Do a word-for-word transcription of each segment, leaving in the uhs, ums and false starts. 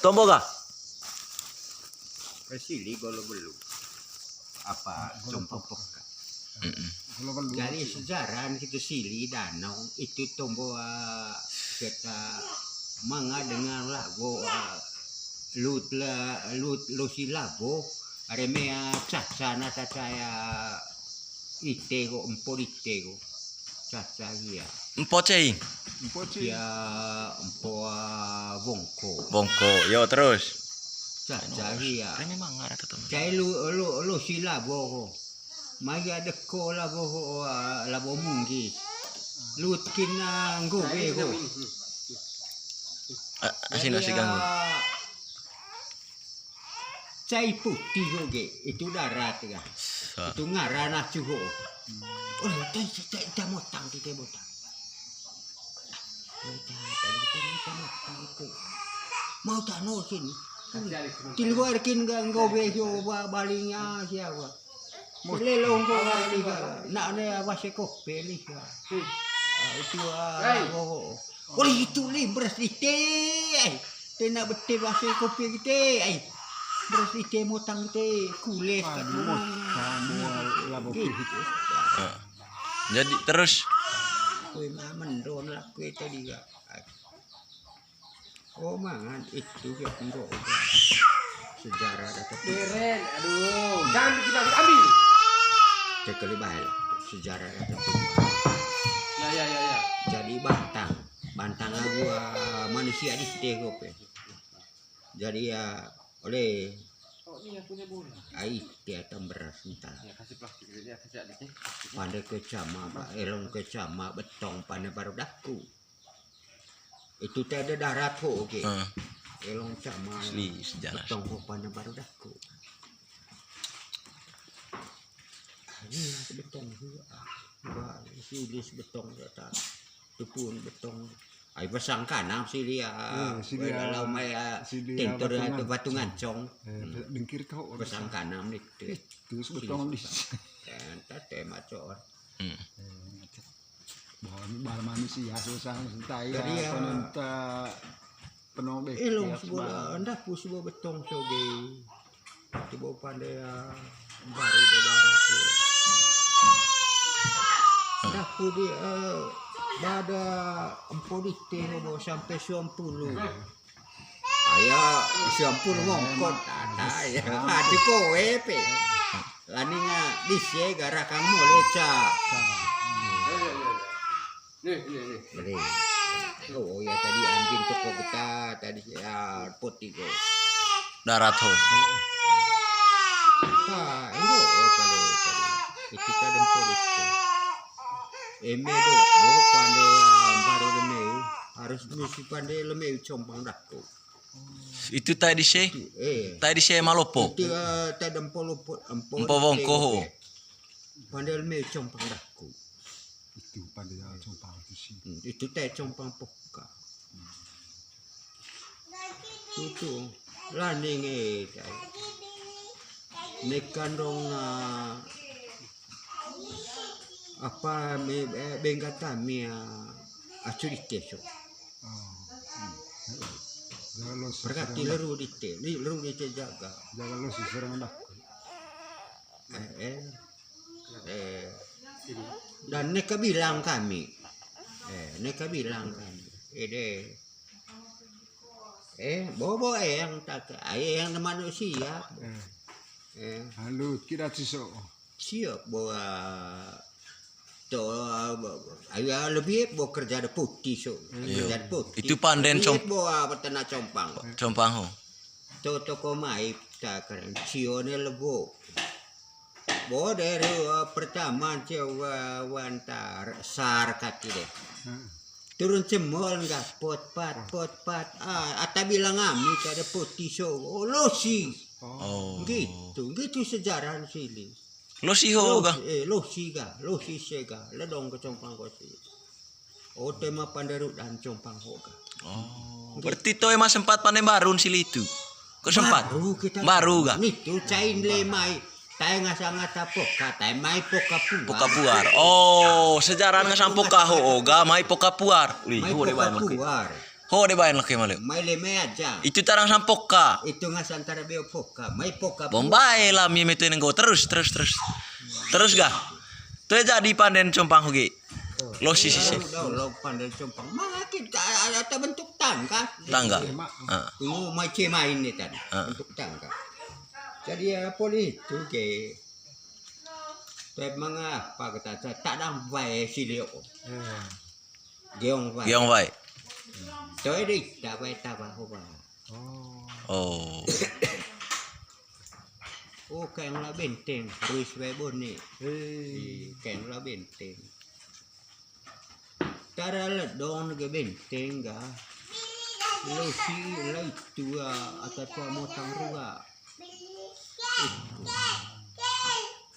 Tombo ga? Sili golo belu. Apa, compo poka. Mm-mm. Jadi sejarah kita sili danau itu tombo, ah, kita manga dengan lagu, ah, lut la, lut losi lagu, aremea caca na caca ya ite go, empo ite go. Caca hia. Empo cei. Empo cei. Ya, empo, ah, bongko. Bongko. Yo, terus. Caca hia. Reme mangar atau temen. Cai lu, lu, losi labo ko. Maya deko labo ko, ah, labo munggis. Lutkin, ah, nggobe ko. Ah, asin, asin ganggu. Cai putih oge, itu darat ya. Itu ngaran acu ho. Oh, itu, itu, itu motang, itu motang. Motang, tadi itu motang itu. Mau tano sini. Tiluarkin ga nggobe ho, ba-, balinya siapa? Lelong ko bali ga. Nak ne wase kope lih ga. Ah, itu, ah, oh. Oleh itu lih beras ite. Ai. Tena bete base kopi kita, ai. Beras ite motang kita, kulit kat motang. Labo gitu. Heeh. Jadi terus? Kue mah mendon lah kue tadi ga. Oh, mangan itu ya, enggak. Sejarah dapat. Beren, aduh. Jangan kita ambil. Cek kali bahaya. Sejarah dapat. Ya, ya, ya, ya. Jadi bantang. Bantang gua manusia di teh kopi. Jadi ya, oleh. Oh, iya, punya bola. Ai, dia tamberas entah. Ya, kasih plastik, ya, kasih adik, ya. Pandai kecama, Pak. Elong kecama, betong, pandai baru daku. Itu teh ada darat ho, oke. Heeh. Elong cama. Asli, sejarah. Betong ho, pandai baru daku. Ini betong ho. Wah, silis betong kata. Tepung betong. Ai, pasang kanam sili ya. Iya, sili ya. Kalau mai ya, sili ya, tentor batu ya, ngancong. Batu ngancong. Eh, dengkir kau. Pasang kanam itu. Terus betong di. Kan, tete macor. Hmm. Eh, bahwa, bahwa manusia susah, susah ya. Jadi ya, penonton, penuh deh. Eh, long sebelah, ndak pus sebelah betong soge. Coba pandai, ah, baru dia darah tu. Dah pudi, eh, bada empo dite, bobo sampai siam puluh. Ayo, siam puluh mongkot, tata ya. Mati kowe pe. Laninga dise gara kamu leca. Nih, nih, nih. Nih. Oh, ya, tadi anjing toko kita, tadi ya, poti ko. Darat ho. Ah, ini, oh, tadi, tadi. Itu tadi poti ko. Eme do, do pandai, ah, baru lemeu. Harus mesti pandai lemeu compang daku. Itu tadi se? Itu, eh. Tadi se malopo. Itu, eh, tadi empo lopo, empo. Empo bongko ho. Pandai lemeu compang daku. Itu pada compang itu sih. Hmm, itu teh compang poka. Tutu, laning eh, kai. Nekan dong, ah, apa, me, eh, bengkata mi, ah, acuri keso. Oh. Hmm. Jaga lo. Berkati seserang leru dite, li-, leru dite jaga. Jaga lo seserang dah. Eh, eh. Eh, dan neka bilang kami. Eh, neka bilang kami. Eh, deh. Eh, bobo, eh, yang tak, eh, yang manusia. Eh. Eh. Lalu kita sisok. Siap bawa to, ayo lebih bawa kerja de putih so. Hmm. Kerja de putih. Itu panden. Lebih com- bawa peternak compang. Compang ho. To toko mai ta keren cione lebo. Bo dari, eh, pertama cewa wantar sar kaki deh. Hmm. Turun cemol nggak pot pat pot pat. Ah, ata bilang ami kada poti so. Oh, losi. Oh. Gitu, gitu sejarah sili. Losi ho ga? Eh, losi ga, losi sega. Ledong ke compang kosi. Oh, tema pandaru dan compang ho ga. Oh, berarti to emang sempat panen barun sili itu. Kok sempat? Baru kita. Baru ga? Nitu cain le mai. Tae ngasang ngata poka, tae mai poka puar. Poka puar. Oh, sejarah ngasang poka ho ga mai poka puar. Wih, mai poka puar. Ho de baen laki male. Mai leme aja. Itu tarang sang poka. Itu ngasan tara beo poka. Mai poka. Bombai lah mi metu nenggo. Terus, terus, terus. Terus gah. Toe jadi panden compang hogi. Losi sisi. Lo, lo, lo panden compang. Makin ta-, ada, ada bentuk tangga. Tangga. Ah. Tunggu mai cemain ni tan. Ah. Bentuk tangga. Jadi ya poli itu ke. Tapi mengapa kita ta-, tak ada bae silio. Geong wai. Geong wai. Toe de ita wai ta ba ho ba. Oh. Oh. Oh, kayak ngelak benteng, Ruis wai bone. Eh, kayak ngelak benteng. Tara ledong ke benteng ga. Losi lai tua ata tua motang rua.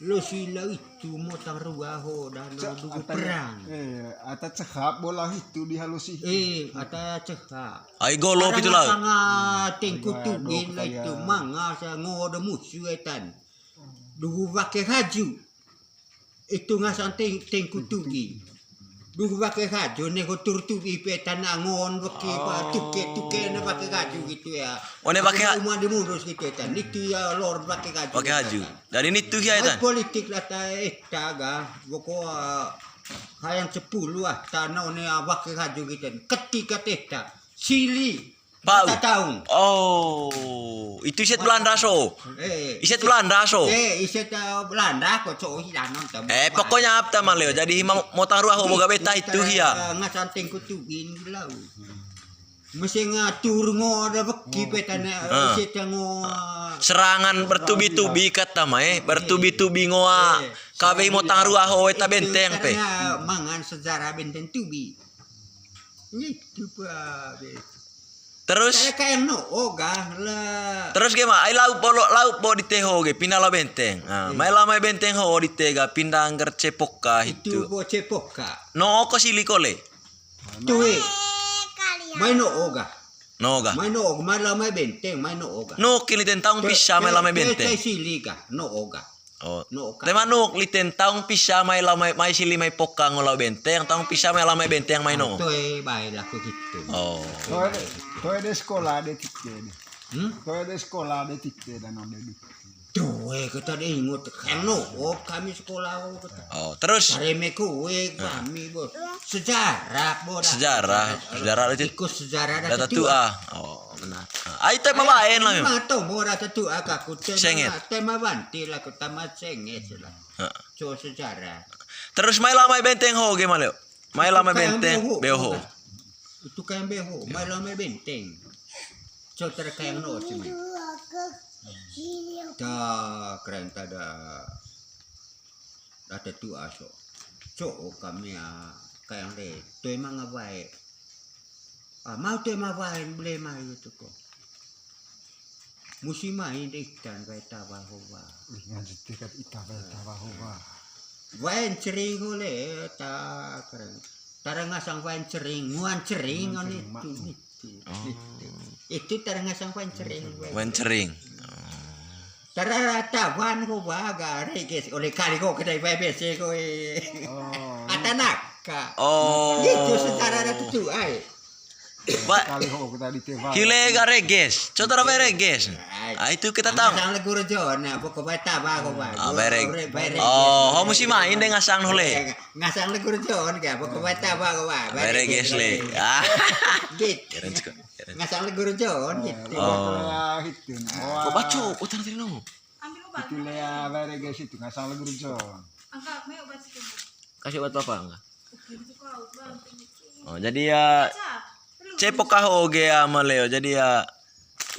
Losi lai tu motang rua ho dan dugu perang. Eh, ata cehap bola hitu di halusi. Eh, ata cehap. Ai golo pitu lau. Manga tengku tugin lai tu manga sa ngo de musu etan. Dugu wake haju. Itu ngasan teng-, tengku tugi. Dugu wake haju ne ko tur tugi pe tanangon wake pa tuke-tuke ne wake haju gitu ya. One wake ha- Uma dimurus gitu ya tan. Itu ya lor wake haju. Wake haju. Dari nitu ya tan. Politik lah ta eta ga. Boko, ah, hayang sepuluh ah tanah one, ah, wake haju gitu. Ketika teta sili. Bau. Taung. Oh, itu iset Belanda so. Eh, iset Belanda so. Eh, iset, eh, Belanda ko so hilanon tam. Eh, pokoknya apa maleo. Jadi hima motang rua ho boga beta itu hia. Ngasan tengku tugin lau. Mesti ngatur ngo ada beki petana iset ngo. Serangan bertubi-tubi kata mai, bertubi-tubi ngoa. Kawe motang rua ho eta benteng pe. Mangan sejarah benteng tubi. Itu pa be. Terus? Saya kayak no, oh, gah, lah. Terus gimana? Ai lau polo, lau po di teho ge, pindah lau benteng. Nah, mai lau mai benteng ho di tega, pindah angger cepoka itu. Itu bo cepoka. No, ko sili kole. Tuh, eh. Mai no, oh, gah. No, gah. Mai no, oh, mai lau mai benteng, mai no, oh, gah. No, kili tentang pisah mai lau mai benteng. Sili, gah. No, oh, gah. Oh. No, ka. Te manuk liten taung pisa mai lau mai, mai sili mai poka ngo lau benteng, taung pisa mai lau mai benteng mai no. Toe bae laku gitu. Oh. Toe de, toe de sekolah de tite de. Hmm? Toe de sekolah de tite dan onde di. Toe kita de ingut kan no, oh kami sekolah oh kita. Oh, terus? Kareme kue kami bos. Sejarah bos. Sejarah, sejarah de. Ikut sejarah de tua. Oh, benar. Ai te mabaen lah. Mah tombo rata tua kaku tema. Senget. Tema banti lah ku tamat senget lah. Heeh. Co sejarah. Terus mai lau mai benteng ho ge maleo. Mai lau mai benteng beho. Itu kayak beho, mai lau mai benteng. Co terkayang no sini. Ta keren tada. Rata tua so. Co kami ah kayang de. Toe manga bae. Ah, mau toe ma baen bele mai itu ko. Musi mai de ikan bae tawa hoba. Ih, ngaji tekat ita bae tawa hoba. Waen cering hole ta keren. Tara ngasang waen cering, nguan cering on itu. Itu tara ngasang waen cering. Waen cering. Tara tawan ko waga reges oleh kali ko kedai B B C ko eh. Oh. Atanaka. Oh. Itu secara ada tutu ai. Kali ho kita di teva. Hile ga reges. Co tara wae reges. Ai. Ah, itu kita tahu. Ngasang legu rejon, nah, pokok bae taba ko wae. Ah, bae reg-, bae reges. Oh, ho musi main de ngasang hole. Ngasang legu rejon ka, pokok bae taba ko wae. Bae reges le. Ah. Gitu. Keren juga. Ngasang legu rejon gitu. Oh. Ko baco, oh, tadi no. Itu lea bare guys itu ngasang legu rejon. Kasih buat papa enggak? Oh, jadi ya, cepo kah oge ya, Maleo. Jadi ya,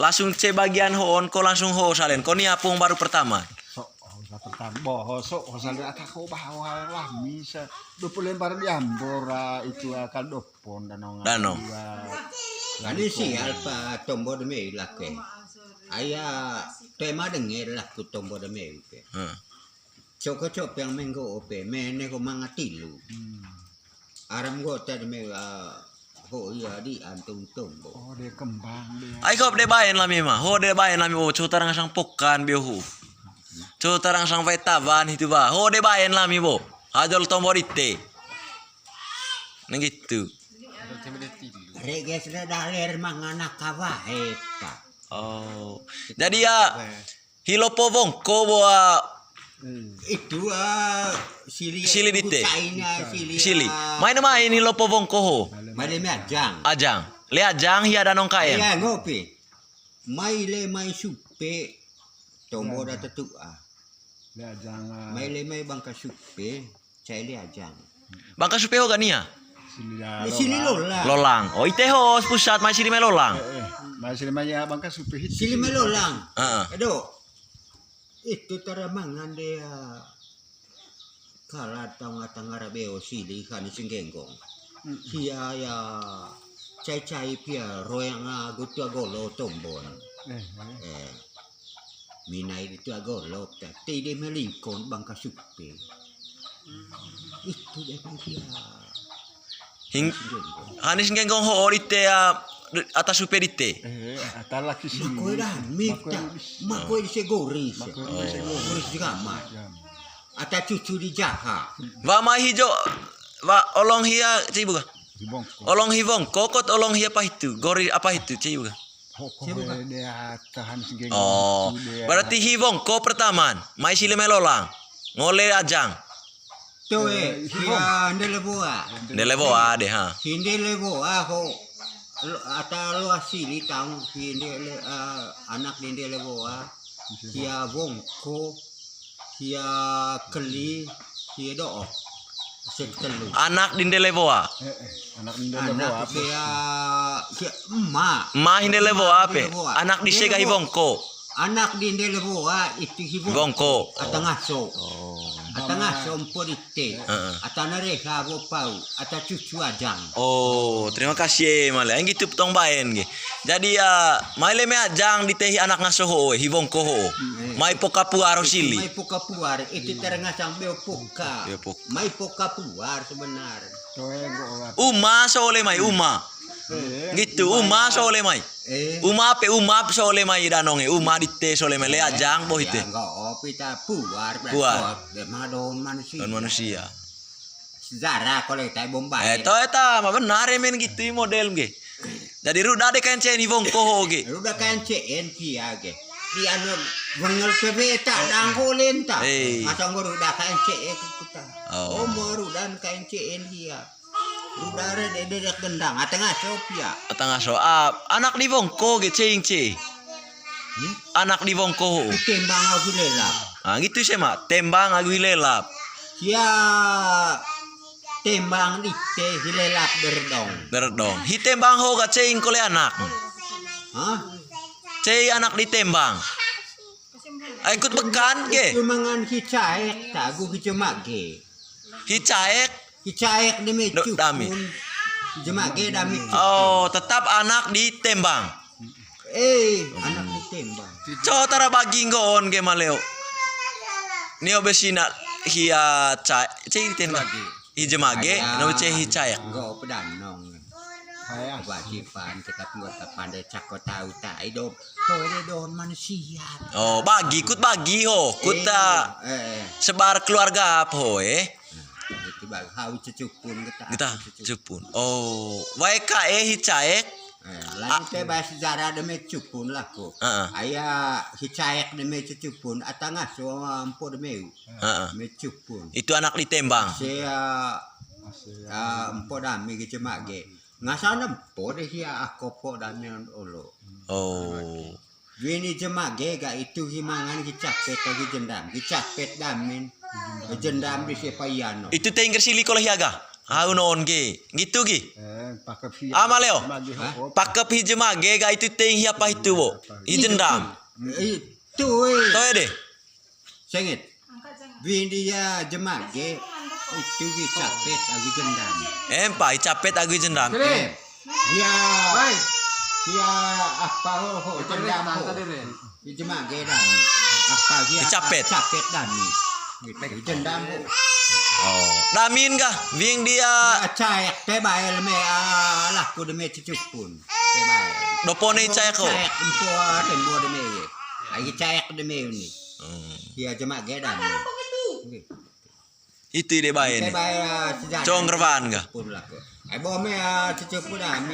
langsung ce bagian hoon, ko langsung ho salen. Ko ni apung baru pertama. So, ho sa pertama. Bo, ho so, ho salen. Ata ko bah, ho lah, bisa. Dua puluh lembar di Ambora, itu akal dua puluh. Pon danau. Danau. Kani sial pa tombo de meu lake. Aya tema denge laku tombo de meu ke. Heeh. Coko copeng menggo ope mene ko manga tilu. Hmm. Aram gota de meu, ah, ho iya di antung tombo. Oh, de kembang de. Ai kop de baen lami mah. Ho de baen lami, oh, co tara ngasang pokan biohu. Co tara ngasang wae tawan itu ba. Ho de baen lami bo. Hajol tombo dite. Nah gitu. Reges re daler manganak kawa hepa. Oh. Jadi ya, hilopo wongko boa. Hmm. Itu, ah, sili, sili dite. Hucaina, sili, sili. Ah. Main-main hilopo wongko ho. Mai le mai ajang. Ajang. Le ajang hia danong kaen. Iya, ngopi. Mai le mai supe. Tombo da tetu, ah. Le ajang, ah. Mai le mai bangka supe, cai le ajang. Bangka supe ho gania? Sili, ah, sili lolang. Lolang. Oh, ite ho pusat mai sili mai lolang. Eh, eh. Mai sili mai ya bangka supe hit. Sili mai lolang. Heeh. Aduh. Itu tara mangan de, ah. Kala tanga-tanga rabeo sili kani singgenggong. Mm. Hia ya cai-cai pia royang agu tua golo tombon. Eh, eh. Eh, minai di tua golo, tapi de melingkon bangka supe. Itu de pia. Hing-, singgenggong. Hanis singgenggong ho dite, ah, atas supe dite. Eh, atas laki sini. Makoi dah, mita. Makoi di segori. Makoi di segori. Goreng di kamar. Jam. Ata cucu di jaha. Wa mai hijo, wa olong hia, cai buka. Di bongko. Olong hi wongko kot olong hia apa hitu? Gori apa hitu, cai buka. Hoko. Cai buka. Dia tahan segeng. Oh, itu dia. Berarti hi wongko pertamaan. Mai sili mai lolang. Ngole ajang. Toe, eh, hi hia wong. Ndele boa. Ndele boa de, ha. Hi ndele boa ho. Lo-, ata lo asili tang, hi ndele, eh, anak di ndele boa. Hia wongko. Hia keli, hia do'ok. Sik telu. Anak di ndele boa. Eh, eh, anak di ndele boa. Anak hia, hia ema. Ema hi ndele boa pe. Ndele boa. Anak di sega hi wongko. Anak di ndele boa, itu hi wongko. Wongko. Ata ngaso. Oh. Ata ngaso mpo dite. Heeh. Ata nareha bo pau. Ata cucu ajang. Oh, terima kasih, eh, male. Yang gitu petong baen, ge. Jadi, ya, mai le mai ajang dite hi anak ngaso ho, hi wongko ho. Hmm. Mai poka puar ho sili. Mai poka puar, itu tara ngasang beo poka. Beo poka. Mai poka puar sebenar. Uma so le mai, uma. Eh. Gitu, uma so le mai. Eh. Uma pe, uma so le mai danong e, uma dite so le mai, le ajang bo hite. Ya, enggak opi ta puar, puar. Puar. Dia mah daun manusia. Daun manusia. Sejarah kalau kita bomba. Eh, to eta, mah benar ya, men, gitu model ge. Jadi ruda de kancen hi wongko ho ge. Ruda kancen kia ge. Di anu, bengel pebe ta, dangko lenta. Eh. Masa nggo ruda kancen kita. Oh. Oh, mau ruda kancen dia. Ruda re de, de, de gendang, ata ngaso pia. Ata ngaso, ah, anak di wongko ge, cing, cing. Hmm? Anak di wongko ho. Hi tembang agu hi lelap. Ah, gitu sih, Mak. Tembang agu hi lelap. Hia tembang dite hi lelap derdong. Derdong. Hi tembang ho ga cing kole anak. Hah? Cing anak di tembang. Ai, ikut bekan ge. Itu mangan hi caek, tagu hi jemak ge. Hi caek. Hi caek demi cukun. Dami. Jemak ge dami cukun. Oh, tetap anak di tembang. Eh, anak di tembang. Co tara bagi nggoon ge maleo. Nio besina hia caek, cai di tembang. Bagi. Hi jemak ge, no ce hi caek. Nggo pedanong. Kewajiban kita nggo ta pande cako tau tai dong. Toe de don manusia. Oh, bagi, kut bagi ho, kut ta, eh, eh, sebar keluarga apa ho, eh? Nah, itu baru hau cecupun kita. Kita cecupun. Oh, wae ka eh hi caek. Eh, lalu te bahas sejarah demi cupun lah ko. Heeh. Aya hi caek demi cecupun, atangah so ampo demi. Heeh. Mecupun. Itu anak di tembang. Sea, ah, empo dami ge jemak ge. Ngasana empo de hia ako po dami olo. Oh. Wini jemak ge ga itu hi mangan hi capet lagi jendam. Hi capet damin. Jendam di sepa iano. Itu tengger sili kola hia ga. Au non ge. Gitu gi. Eh, pakep hi. Ama leo. Jemak ge. Hah? Pakep hi jemak ge ga itu teng hi apa itu bo. Hi jendam. Itu, eh. Toe de. Sengit. Windi ya jemak ge, itu hi capet agu jendam. Empa, hi capet agu jendam. Sini. Eh, ya. Woi. Ya, apa ho, ho, jendam ho. Hi jemak ge dami. Apa hi capet. Capet dami. Gitu, jendam ho. Oh, damin ga, windi ya. Ya, caek, te bael me, ah, lah, ku demi cucupun. Te bael. Dopone caek ho. Caek, empo, tembo demi. Ai caek demi ini. Hmm. Hia jemak ge dami. Itu ide bae ni. Ide bae, ah, sejarah. Conggerwan ga? Pun laku. Ai, bome, ah, cucupun dami.